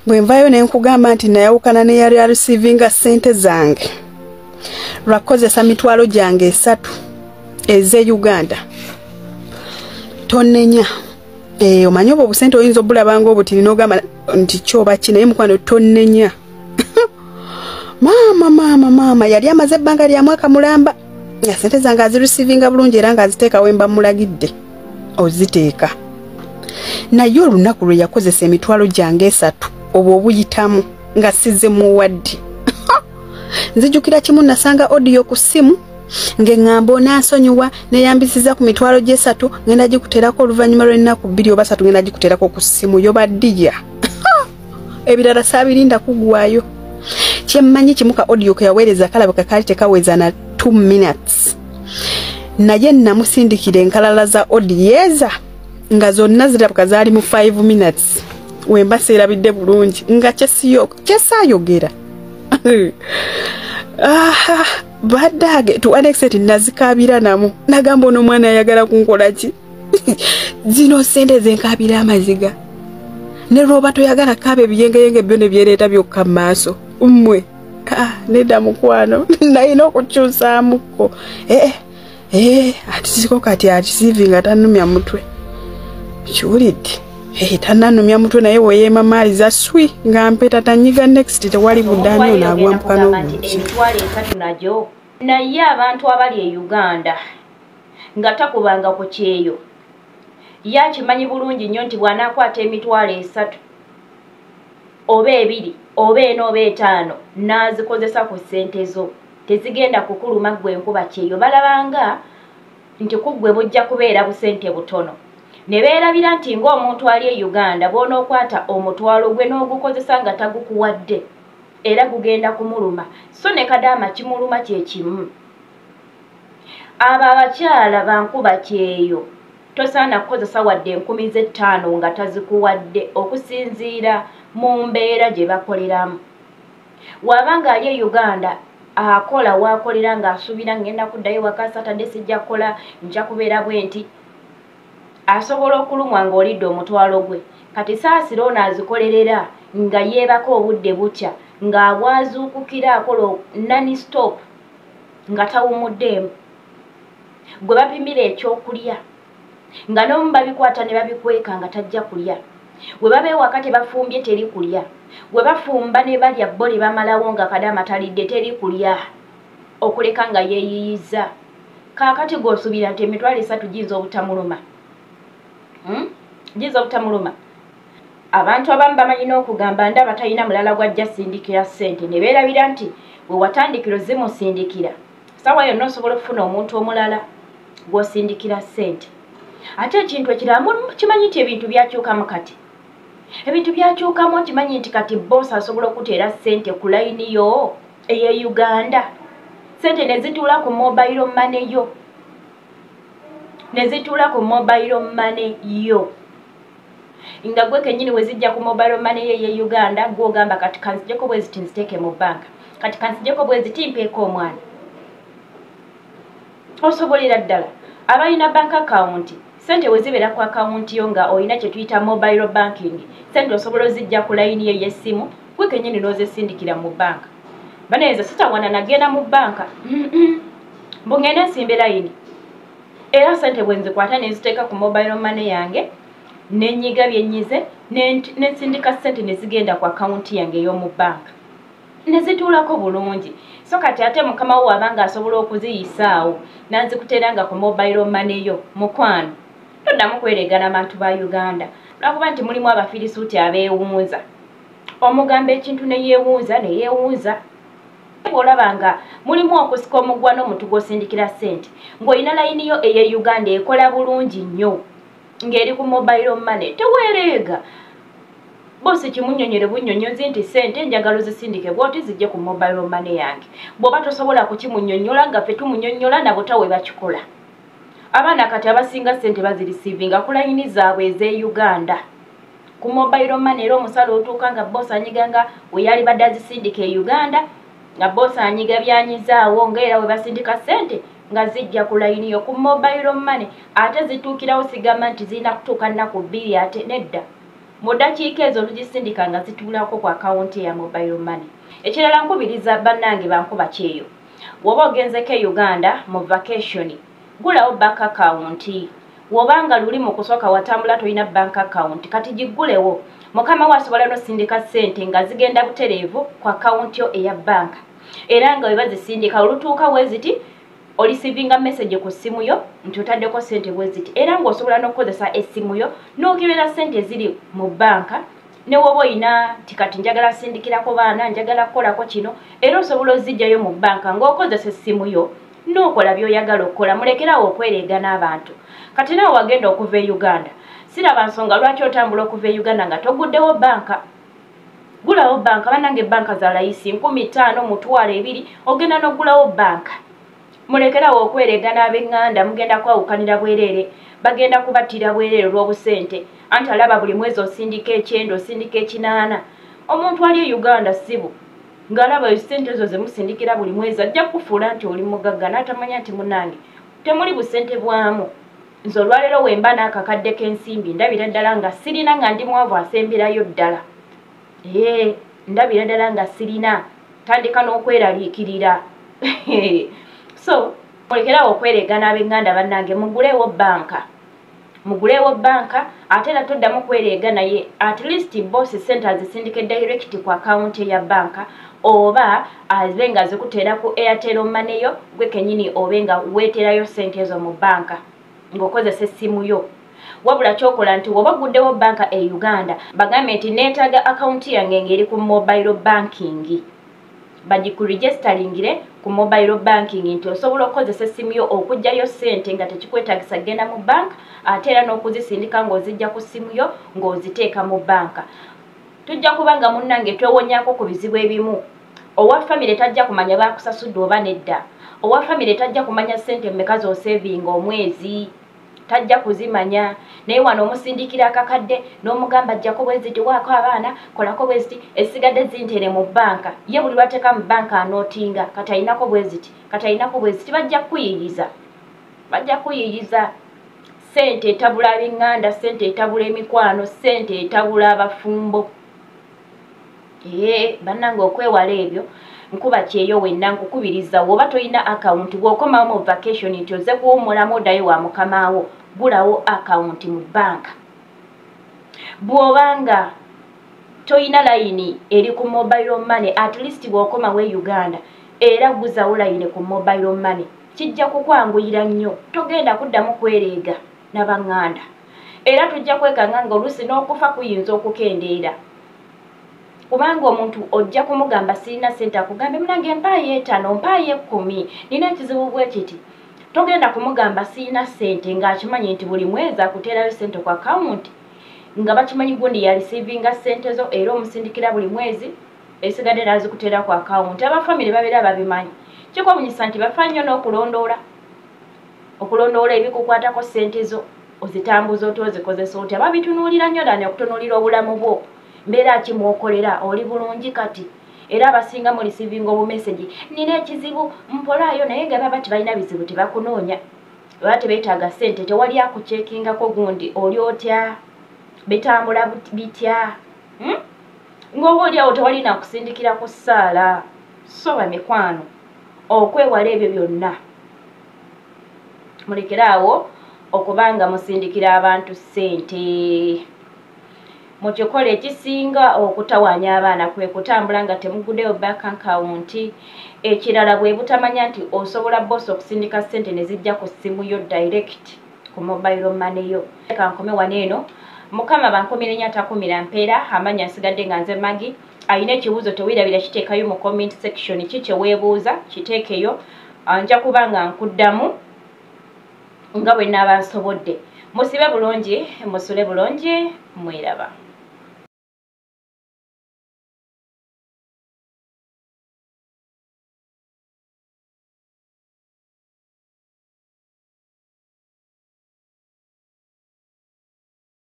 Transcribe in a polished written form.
Bwe nvaayo ne nkugamba nti nayawukana ne yali areceivinga ssente zange lwakukozesa mitwalo gyange 3 ez'e Uganda, tonnenya. Omanyi obwo obusente oyinza obulabanga obutini n'ogamba nti kyoba ki, naye mukwano tonnenya. Maama maama maama yali amaze ebbanga lya mwaka mulamba nga ssente zange azireceivinga bulungi era ng'aziteeka we mba mulagidde oziteeka. Naye olunaku lwe yakozesa emitwalo gyange 3 obwo obuyitamu nga sizze muwadde. Nzijukira kimu nasanga audio ku ssimu ng'eŋŋamba onansonyiwa neyambisiza ku mitwalo gy'esatu ngenda gikuteerako oluvannyuma lw'ennaku 2 oba 3 ngenda gikuteerako ku ssimu yo baddiya. Ebirala saabirinda kuggwayo. Kyemmanyi kimu ka audio ke yaweereza kalabika kaali tekaweza na 2 minutes. Naye namusindikira enkalala za audio eza nga zonna zirabika zaali mu 5 minutes. Wemba seerabidde bulungi nga kyesaayogera. Badage to an extent nazikabira namu nagamba ono omwana ayagala kunkola ki. Zino sente zenkabira amaziga ne lwoba toyagala kaba ebiyengeyenge byo ne byereeta byokka mu maaso mmwe. Nedda mukwano nalina okukyusaamuko. Atisiko kati akisiivinga tannumya mutwe kiwulidde. Tannanumya mutwe naye weyeema maali za swi nga mpeta tanyiga next tewali buddaani ono agwampuka n'obungi. Emitwalo 3 nagyo. Naye abantu abali e Uganda nga takubanga ku kyeyo yakimanyi bulungi nnyo nti bw'anaakwata emitwalo 3 oba 2 oba 4 oba 5 n'azikozesa ku ssente zo tezigenda kukuluma ggwe enkuba kyeyo. Balabanga nti ku ggwe bujja kubeera busente butono. Ne beerabira nti ng'omuntu ali e Uganda bw'onookwata omutwalo gwe n'ogukozesa nga tagukuwadde era gugenda kumuluma. So ne kadaama kimuluma kye kimu. Abo abakyala bankuba kyeyo tosaana kukozesa wadde 5,000 nga tazikuwadde okusinziira mu mbeera gye bakoleramu. Waba ali e Uganda akola waakolera ng'asuubira ngenda kuddayo waka Saturday sijja kukola nja kubeera bwe nti, asobola okulumwa ng'olidde omutwalo gwe. Kati saasira ono azikolerera nga yeebaka obudde bukya ng'abwazuukukira akola nani stop nga tawumuddeemu. Gwe bapimira ekyokulya nga n'omu babikwata ne babikweka nga tajja kulya. We baba ewaka tebafumbye teri kulya. We bafumba ne balya bo ne bamalawo nga kadaama talidde teri kulya okuleka nga yeeyiyiza. Kaakati gw'osuubira nti emitwalo 3 giyinza obutamuluma. Giyinza obutamuluma. Abantu abamu bamanyi n'okugamba ndaba talina mulala gw'ajja sindikira ssente ne beerabira nti we watandikira ozimusindikira ssaawa yonna osobola okufuna omuntu omulala gw'osindikira ssente. Ate ekintu ekirala kimanyi nti ebintu byakyukamu kati. Ebintu byakyukamu okimanyi nti kati boosi asobola okuteera ssente ku layini yo ey'e Uganda. Ssente ne zituula ku mobile money yo. Ne zituula ku mobile money yo. Nga gwe kennyini we zijja ku mobile money ye ey'e Uganda gw'ogamba kati kanzijjeko bwe ziti nziteeke mu bbanka. Kati kanzijjeko bwe ziti mpeeko omwana. Osobolera ddala. Abalina bank account, ssente we zibeera ku account yo nga olina kye tuyita mobile banking, ssente osobola ozijja ku layini ye ey'essimu gwe kennyini n'ozisindikira mu bbanka. Banange sitawana nagenda mu bbanka mbu ngende nsimbe layini era ssente bwe nzikwata ne nziteeka ku mobile money yange ne nnyiga bye nnyize ne nsindika ssente ne zigenda ku account yange ey'omu bbanka ne zituulako bulungi. So kati ate mukama wo abanga asobola okuziyisaawo n'azikuteeranga ku mobile money yo mukwano toddamu kwereegana bantu ba Uganda lwakuba nti mulimu abafirisuuti abeewunza. Omugamba ekintu ne yeewunza ne yeewunza. Bw'olaba nga mulimu okusika omugwa n'omuntu gw'osindikira ssente ng'olina layini yo ey'e Uganda ekola bulungi nnyo ng'eri ku mobile money teweereega. Boosi kimunnyonnyole bunnyonnyozi nti ssente njagala ozisindike bw'oti zijje ku mobile money yange. Bw'oba tosobola kukimunnyonnyola nga ffe tumunnyonnyola nabo tawe bakikola. Abaana kati abasinga ssente bazireceivinga ku layini zaabwe ez'e Uganda ku mobile money era omusale otuuka nga boosi anyiga nga we yali badde azisindika e Uganda nga boosi anyiga byanyizaawo nga era we basindika ssente nga zijja ku layini yo ku mobile money ate zituukirawo sigamba nti zirina kutuuka nnaku 2 ate nedda. Mu ddakiika ezo olugisindika nga zituulako ku akawunti ya mobile money. Ekirala nkubiriza bannange bankuba kyeyo, bw'oba ogenzeko e Uganda mu vacation, gulawo bank account. Wobanga luli mu kusooka watambula tolina bank account, kati giggulewo. Mukama wo asobola n'osindika ssente nga zigenda butereevu ku akawunti yo eya banka, era nga bwe bazisindika olutuuka bwe ziti oreceivinga message ku ssimu yo nti otaddeko ssente bwe ziti, era ng'osobola n'okukozesa essimu yo n'okebera ssente eziri mu banka. Ne woba oyina nti kati njagala sindikirako baana, njagala kukolako kino, era osobola ozijjayo mu banka ng'okozesa essimu yo n'okola by'oyagala okukola. Mulekerawo okwereega n'abantu. Kati naawe wagenda okuva e Uganda, siraba nsonga lwaki otambula okuva e Uganda nga toguddewo banka. Gulawo banka bannange, banka za layisi, 5,000, 20,000, ogenda n'ogulawo banka. Mulekerawo okwereega n'ab'eŋŋanda, mugenda kwawukanira bwereere, bagenda kubattira bwereere olw'obusente. Anti alaba buli mwezi osindika 90, osindika 80. Omuntu ali e Uganda sibu ng'alaba esente ezo zemusindikira buli mwezi, ajja kufuula nti oli mugagga n'atamanya nti munnange temuli busente bwamu. Nze olwaleero wemba n'akakadde k'ensimbi ndabira ddala nga sirina, nga ndi mwavu asemberayo ddala. Ee, ndabira ddala nga sirina, tandika n'okweraliikirira. So mulekerawo okwereega n'ab'eŋŋanda bannange, mugulewo banka, mugulewo banka. Ate era toddamu kwereega naye, at least boss sente azisindike direct ku akawunti eya banka, oba abe nga zikuteera ku Airtel Money yo gwe kennyini, obe nga weeterayo ssente ezo mu banka ng'okozesa essimu yo. Wabula kyokola nti woba oguddewo banka e Uganda, bagambe nti neetaaga akawunti yange ng'eri ku mobile banking, bagikuregisteringire ku mobile banking nti osobola okukozesa essimu yo okuggyayo ssente nga tekikwetaagisa kugenda mu banka, ate era n'okuzisindika ng'ozijja ku ssimu yo ng'oziteeka mu banka. Tujja kuba nga munnange twewonyaako ku bizibu ebimu. Owa famire tajja kumanya baakusasudde oba nedda. Owa famire tajja kumanya ssente mmeka z'osevinga omwezi, tajja kuzimanya. Naye wano omusindikira akakadde n'omugamba ajjako bweziti, waako abaana, kolako bweziti, esigadde zintere mu banka. Ye buli lwateeka mu banka anootinga kati ayinako bweziti, kati ayinako bweziti. Bajja kukuyiiyiza, bajja kuyiiyiza. Ssente etabula ab'eŋŋanda, ssente etabula emikwano, ssente etabula abafumbo. Ee bannange, okwewala ebyo nkuba kyeyo wenna nkukubiriza, woba tolina akawunti, bw'okomawo mu vacation nti ozze kuwummulamu oddayo wa mukamaawo, gulawo akawunti mu banka. Bw'obanga toyina layini eri ku mobile money, at least bw'okomawo e Uganda era guzawo layini ku mobile money, kijja kukwanguyira nnyo, togenda kuddamu kwereega n'abaŋŋanda. Era tujja kwekanga nga oluusi n'okufa kuyinza okukendeera, kubanga omuntu ojja kumugamba sirina ssente, akugambe munange mpaayo 5, mpaayo 10, nina ekizibu bwe kiti. Togenda kumugamba sirina ssente ng'akimanyi nti buli mwezi akuteerayo ssente ku akawunti, nga bakimanyi gundi yareceivinga ssente zo, era omusindikira buli mwezi esigadde n'azikuteera ku akawunti. Abafamire babeera babimanyi. Kikwewuunyisa nti bafa nnyo n'okulondoola, okulondoola ebikukwatako ssente zo, ozitambuza otya, ozikozesa otya. Babitunuulira nnyo ddala okutunuulira obulamu bwo, mbeera ki mwokolera, oli bulungi kati. Era abasinga mureceivinga obumessage, nina ekizibu mpolaayo, naye nga baba tebalina bizibu tebakunoonya, baba tebeetaaga ssente, tewali akucheckingako gundi oli otya, bitambula bitya, ng'oba oli awo tewali nakusindikira ku ssaala. So bamikwano, okwewala ebyo byonna mulekere awo okubanga musindikira abantu ssente. Mukikola ekisinga okutawaanya abaana kwe kutambula nga temuguddeyo bank account. Ekirala bwe butamanya nti osobola boss okusindika ssente ne zijja ku ssimu yo direct ku mobile money yo. Leka nkome wano eno. Mukama bankomire nnyo atakumira mpeera. Amanya nsigadde nga nze Maggie. Ayina ekibuuzo teweerabira kiteekayo mu comment section, ki kye weebuuza kiteekeyo, nja kuba nga nkuddamu nga bwe nnaaba nsobodde. Musibe bulungi, musule bulungi, mweraba.